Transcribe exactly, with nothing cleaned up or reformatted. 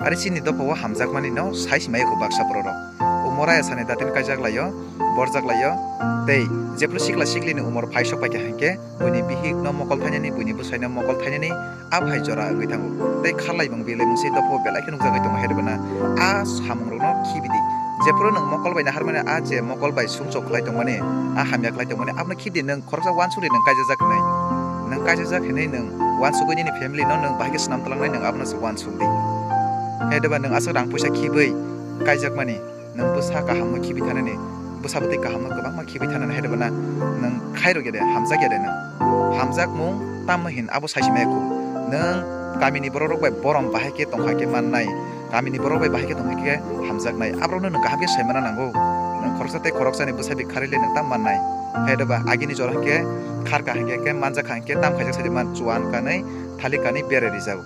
Ari chini dopha o hamjakmani no sai si mai kho baksa borok rok. Umor ayasani datin kaijak laio, borjak laio, tei jephru sikla siklini umor phaisok pai kha hinkhe buini bihik no mokol thainani, buini bwsai no mokol thainani, a phai jora wngwi thango. Tei kharlai bung bilai mungsi dopha o belai khe nukjagwi tongo, hai rwbana a samung rok no khibi di. Jephru nwng mokol bai naharmani a je mokol bai sumsok khlai tongmani, a hamya khlai tongmani, abono khibi di nwng. Khoroksa uansukdi nwng kaijajak hinwi. Nwng kaijajak hinwi nwng uansugwi nini family no nwng bahai khe swnam twlangnai, nwng abono se uansukdi. Hai deba nwng aswk rang puisa khibwi kaijakmani, nwng bwsa kahamno khibi thanani, bwsa bwtwi kahamno kwbangma khibi thanani, hai deba na nwng khairok ya de, hamjak ya de nwng? Hamjakmung tamno hin abo sai si maya kho. Nwng kamini borok rok bai borom bahai khe tongkha khe mannai. Kamini borok bai bahai khe tongkha khe hamjaknai. Aborokno nwng kaham khe saimana nango. Nwng khoroksa tei khoroksani bwsai bi kharwi le nwng tam mannai. Hai deba agini jora hinkhe kharkha hinkhe khe manjakha hinkhe tam khaijak sai man chuan kanwi thalik kanwi berai rijao.